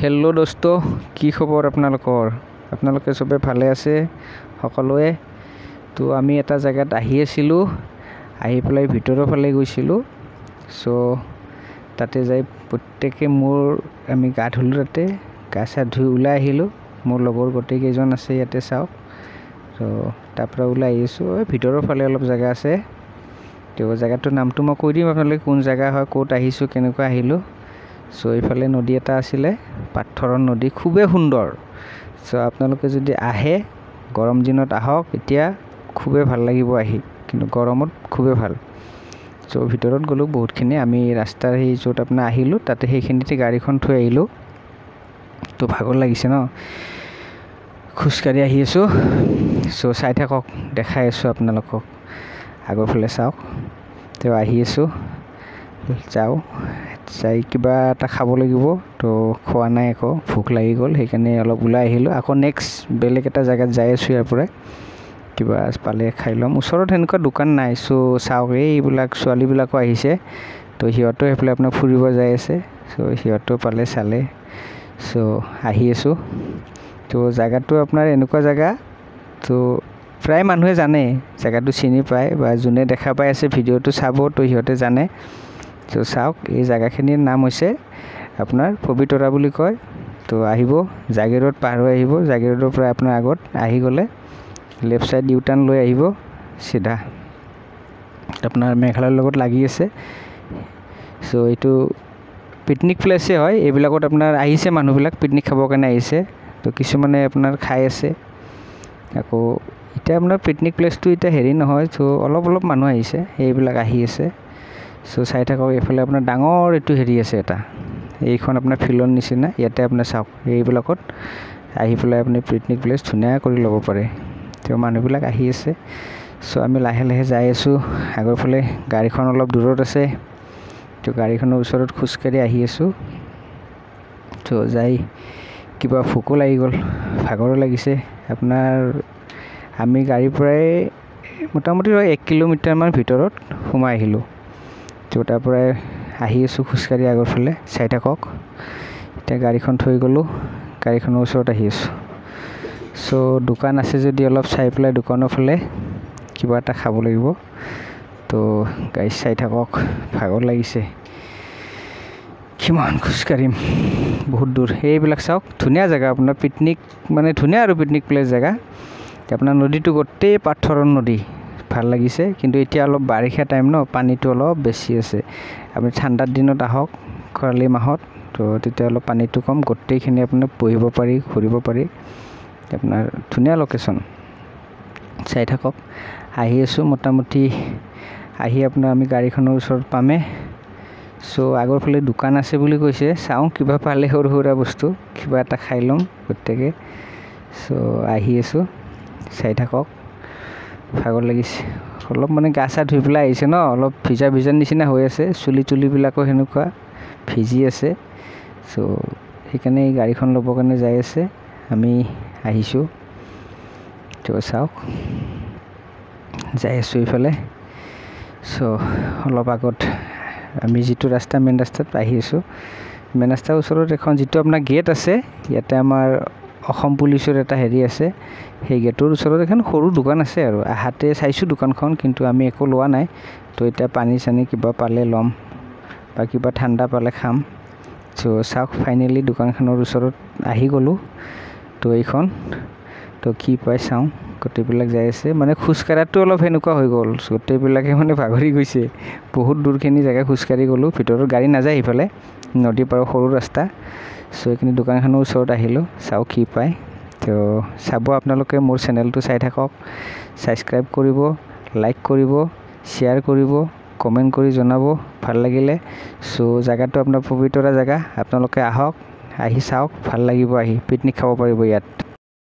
Hello' দোস্ত, কি খবৰ আপোনালোকৰ? আপোনালোকে চবে ভালে আছে সকলোৱে? তো আমি এটা জেগাত আহি আছিলোঁ, আহি পেলাই ভিতৰৰ ফালে গৈছিলোঁ। চ' তাতে যাই প্ৰত্যেকে মোৰ আমি গা ধুলোঁ, তাতে গা চা ধুই ওলাই আহিলোঁ। মোৰ লগৰ গোটেইকেইজন আছে ইয়াতে চাওক। ত' তাৰপৰা ওলাই আহিছোঁ, এই ভিতৰৰ ফালে অলপ জেগা আছে। তো জেগাটোৰ নামটো মই কৈ দিম আপোনালোকে, কোন জেগা হয়, ক'ত আহিছোঁ, কেনেকুৱা আহিলোঁ। চ' এইফালে নদী এটা আছিলে, পাথৰৰ নদী, খুবেই সুন্দৰ। চ' আপোনালোকে যদি আহে গৰম দিনত আহক, এতিয়া খুবেই ভাল লাগিব আহি, কিন্তু গৰমত খুবেই ভাল। চ' ভিতৰত গ'লোঁ বহুতখিনি, আমি ৰাস্তাৰ সেই য'ত আপোনাৰ আহিলোঁ তাতে সেইখিনিতে গাড়ীখন থৈ আহিলোঁ। তো ভাগৰ লাগিছে ন, খোজকাঢ়ি আহি আছোঁ। চ' চাই থাকক, দেখাই আছোঁ আপোনালোকক, আগৰ ফালে চাওক। তেওঁ আহি আছোঁ, যাওঁ, যাই কিবা এটা খাব লাগিব। তো খোৱা নাই, আকৌ ভোক লাগি গ'ল, সেইকাৰণে অলপ ওলাই আহিলোঁ। আকৌ নেক্সট বেলেগ এটা জেগাত যাই আছোঁ, ইয়াৰ পৰাই কিবা পালে খাই ল'ম। ওচৰত সেনেকুৱা দোকান নাই। চ' চাওক, এইবিলাক ছোৱালীবিলাকো আহিছে, তো সিহঁতেও সেইফালে আপোনাৰ ফুৰিব যাই আছে। চ' সিহঁতেও পালে চালে। চ' আহি আছোঁ। তো জেগাটো আপোনাৰ এনেকুৱা জেগা, তো প্ৰায় মানুহে জানে, জেগাটো চিনি পায়, বা যোনে দেখা পাই আছে ভিডিঅ'টো চাব, তো সিহঁতে জানে। তো চাওক, এই জেগাখিনিৰ নাম হৈছে আপোনাৰ পবিতৰা বুলি কয়। তো আহিব, জাগিৰোড পাৰ হৈ আহিব, জাগিৰোডৰ পৰা আপোনাৰ আগত আহি গ'লে লেফ্ট ছাইড ইউ টাৰ্ণ লৈ আহিব চিধা, আপোনাৰ মেঘালয়ৰ লগত লাগি আছে। চ' এইটো পিকনিক প্লেচে হয়, এইবিলাকত আপোনাৰ আহিছে মানুহবিলাক পিকনিক খাবৰ কাৰণে আহিছে। তো কিছুমানে আপোনাৰ খাই আছে। আকৌ এতিয়া আপোনাৰ পিকনিক প্লেচটো এতিয়া হেৰি নহয়, চ' অলপ অলপ মানুহ আহিছে, সেইবিলাক আহি আছে। চ' চাই থাকক, এইফালে আপোনাৰ ডাঙৰ এইটো হেৰি আছে এটা, এইখন আপোনাৰ ফিল্ডৰ নিচিনা। ইয়াতে আপোনাৰ চাওক, এইবিলাকত আহি পেলাই আপুনি পিকনিক প্লেচ ধুনীয়া কৰি ল'ব পাৰে। তো মানুহবিলাক আহি আছে। চ' আমি লাহে লাহে যাই আছোঁ। আগৰ ফালে গাড়ীখন অলপ দূৰত আছে, তো গাড়ীখনৰ ওচৰত খোজকাঢ়ি আহি আছোঁ। তো যাই কিবা ভোকো লাগি গ'ল, ভাগৰো লাগিছে। আপোনাৰ আমি গাড়ীৰ পৰাই মোটামুটি 1 কিলোমিটাৰমান ভিতৰত সোমাই আহিলোঁ। তো তাৰ পৰাই আহি আছোঁ খোজকাঢ়ি আগৰ ফালে, চাই থাকক। এতিয়া গাড়ীখন থৈ গ'লোঁ, গাড়ীখনৰ ওচৰত আহি আছোঁ। চ' দোকান আছে যদি অলপ চাই পেলাই দোকানৰ ফালে কিবা এটা খাব লাগিব। তো গাড়ী চাই থাকক, ভাগৰ লাগিছে, কিমান খোজকাঢ়িম, বহুত দূৰ। সেইবিলাক চাওক, ধুনীয়া জেগা আপোনাৰ পিকনিক, মানে ধুনীয়া আৰু পিকনিক প্লেচ জেগা। আপোনাৰ নদীটো গোটেই পাথৰৰ নদী, ভাল লাগিছে। কিন্তু এতিয়া অলপ বাৰিষা টাইম ন, পানীটো অলপ বেছি আছে। আপুনি ঠাণ্ডাৰ দিনত আহক, খৰালি মাহত, তো তেতিয়া অলপ পানীটো কম, গোটেইখিনি আপোনাৰ বহিব পাৰি, ঘূৰিব পাৰি। আপোনাৰ ধুনীয়া লোকেশ্যন, চাই থাকক। আহি আছোঁ মোটামুটি, আহি আপোনাৰ আমি গাড়ীখনৰ ওচৰত পামেই। চ' আগৰ ফালে দোকান আছে বুলি কৈছে, চাওঁ কিবা পালে সৰু সুৰা বস্তু কিবা এটা খাই ল'ম প্ৰত্যেকে। চ' আহি আছোঁ, চাই থাকক। ভাগৰ লাগিছে অলপ, মানে গা চা ধুই পেলাই আহিছে ন, অলপ ভিজা ভিজা নিচিনা হৈ আছে, চুলি তুলিবিলাকো সেনেকুৱা ভিজি আছে। চ' সেইকাৰণে এই গাড়ীখন ল'বৰ কাৰণে যাই আছে, আমি আহিছোঁ। তো চাওক, যাই আছোঁ এইফালে। চ' অলপ আগত আমি যিটো ৰাস্তা, মেইন ৰাস্তাত আহি আছোঁ। মেইন ৰাস্তাৰ ওচৰত এখন যিটো আপোনাৰ গেট আছে, ইয়াতে আমাৰ অসম পুলিচৰ এটা হেৰি আছে, সেই গেটৰ ওচৰত এখন সৰু দোকান আছে। আৰু আহাতে চাইছোঁ দোকানখন, কিন্তু আমি একো লোৱা নাই। তো এতিয়া পানী চানী কিবা পালে ল'ম, বা কিবা ঠাণ্ডা পালে খাম। চ' চাওক, ফাইনেলি দোকানখনৰ ওচৰত আহি গ'লোঁ। তো এইখন, তো কি পাই চাওঁ। গোটেইবিলাক যাই আছে, মানে খোজকঢ়াটো অলপ সেনেকুৱা হৈ গ'ল, গোটেইবিলাকে মানে ভাগৰি গৈছে। বহুত দূৰখিনি জেগা খোজকাঢ়ি গ'লোঁ, ভিতৰত গাড়ী নাযায় সিফালে, নদী পাৰৰ সৰু ৰাস্তা। চ' এইখিনি দোকানখনৰ ওচৰত আহিলোঁ, চাওঁ কি পায়। তো চাব আপোনালোকে মোৰ চেনেলটো চাই থাকক, ছাবস্ক্ৰাইব কৰিব, লাইক কৰিব, শ্বেয়াৰ কৰিব, কমেণ্ট কৰি জনাব ভাল লাগিলে। চ' জেগাটো আপোনাৰ পবিতৰা জেগা, আপোনালোকে আহক, আহি চাওক, ভাল লাগিব আহি, পিকনিক খাব পাৰিব ইয়াত।